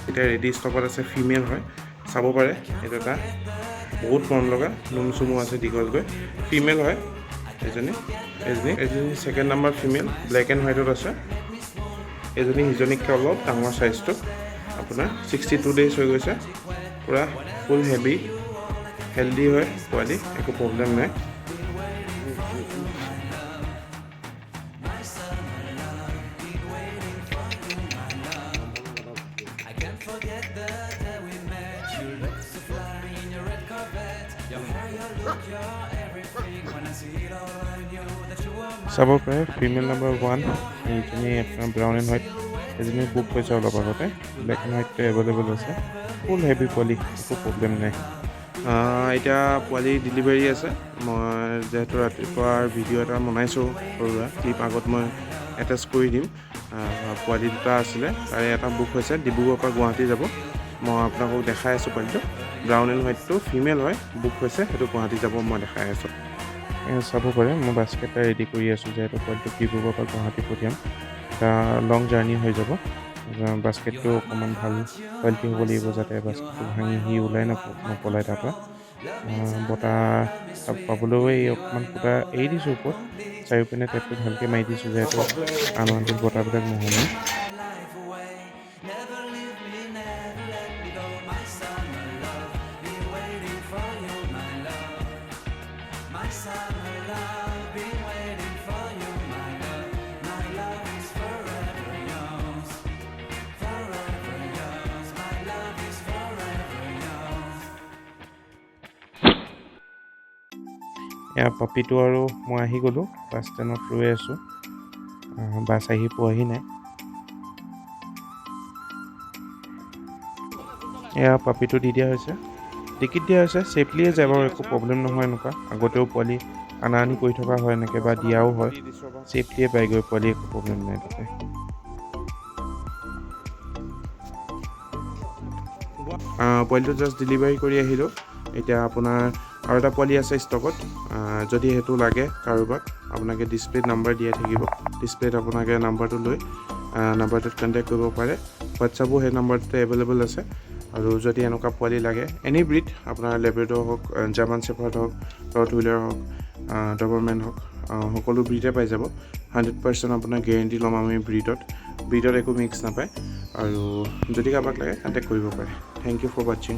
এতিয়া ৰেডি ষ্টকত আছে, ফিমেল হয়, চাব পাৰে। এইটো এটা বহুত মৰম লগা, নোম চুমো আছে দীঘলকৈ। ফিমেল হয় এজনী। এজনী second number female, black and হোৱাইটত আছে। এজনী সিজনীতকৈ অলপ ডাঙৰ চাইজটো। আপোনাৰ 62 ডেইজ হৈ গৈছে। পূৰা ফুল হেভি হেল্ডি হয় পোৱালি, একো প্ৰব্লেম নাই। I can't forget the day we met. You look so fly in your red Corvette. Your hair, your look, your everything. When I see it all, I knew that you were mine. চাব পাৰে, female number 1 এইজনী আপোনাৰ brown and white. এজনী book হৈছে অলপ আগতে। Black and হোৱাইটটো available আছে। ফুল heavy পোৱালি, একো প্ৰব্লেম নাই। এতিয়া পোৱালি ডেলিভাৰী আছে। মই যিহেতু ৰাতিপুৱাৰ ভিডিঅ' এটা বনাইছোঁ, সৰু সুৰা ক্লিপ, আগত মই এটেচ কৰি দিম। পোৱালি দুটা আছিলে, তাৰে এটা বুক হৈছে, ডিব্ৰুগড়ৰ পৰা গুৱাহাটী যাব। মই আপোনালোকক দেখাই আছোঁ পোৱালিটো। ব্ৰাউন এণ্ড হোৱাইটটো ফিমেল হয়, বুক হৈছে, সেইটো গুৱাহাটী যাব, মই দেখাই আছোঁ। চাব পাৰে, মই বাস্কেট এটা ৰেডি কৰি আছোঁ, যিহেতু পোৱালিটোক ডিব্ৰুগড়ৰ পৰা গুৱাহাটী পঠিয়াম, এটা লং জাৰ্ণি হৈ যাব। বাস্কেটটো অকণমান ভাল কোৱালিটি হ'ব লাগিব, যাতে বাস্কেটটো ভাঙি সি ওলাই নপলায় তাৰপৰা। বতাহ পাবলৈও এই অকণমান ফুটা এৰি দিছোঁ ওপৰত। চাৰিওপিনে টেপটো ভালকৈ মাৰি দিছোঁ, যিহেতু আনৱান্টেড বতাহবিলাক নোসোমায়। Life away. Never leave me, never let me go. My summer love, been waiting for you, my love. My summer love, been waiting for you, my love. My love is forever yours. Forever yours. My love is forever yours. এয়া পাপিটো আৰু মই আহি গ'লোঁ। Bus ষ্টেণ্ডত ৰৈ আছোঁ, bus আহি পোৱাহি নাই। এয়া পাপিটো দি দিয়া হৈছে, টিকেট দিয়া হৈছে। ছেফলিয়ে যায় বাৰু, একো প্ৰব্লেম নহয় এনেকুৱা। আগতেও পোৱালি অনা আনি কৰি থকা হয় এনেকৈ বা দিয়াও হয়। ছেফলিয়ে পায়গৈ পোৱালি, একো প্ৰব্লেম নাই তাতে। পোৱালিটো জাষ্ট ডেলিভাৰী কৰি আহিলোঁ। এতিয়া আপোনাৰ আৰু এটা পোৱালি আছে ষ্টকত। যদি সেইটো লাগে কাৰোবাক, আপোনাকে ডিছপ্লেত নাম্বাৰ দিয়া থাকিব। ডিছপ্লেত আপোনাকে নাম্বাৰটো লৈ নাম্বাৰটোত কণ্টেক্ট কৰিব পাৰে। হোৱাটছআপো সেই নাম্বাৰটোতে এভেইলেবল আছে। আৰু যদি এনেকুৱা পোৱালি লাগে, এনি ব্ৰিড, আপোনাৰ লেব্ৰেডৰ হওক, জাৰ্মান চেফাৰ্ড হওক, ৰটৱিলাৰ হওক, ডবৰমেন হওক, সকলো ব্ৰিডে পাই যাব। 100% আপোনাৰ গেৰেণ্টি ল'ম আমি ব্ৰিডত একো মিক্স নাপায়। আৰু যদি কাৰোবাক লাগে, কণ্টেক্ট কৰিব পাৰে। Thank you for watching.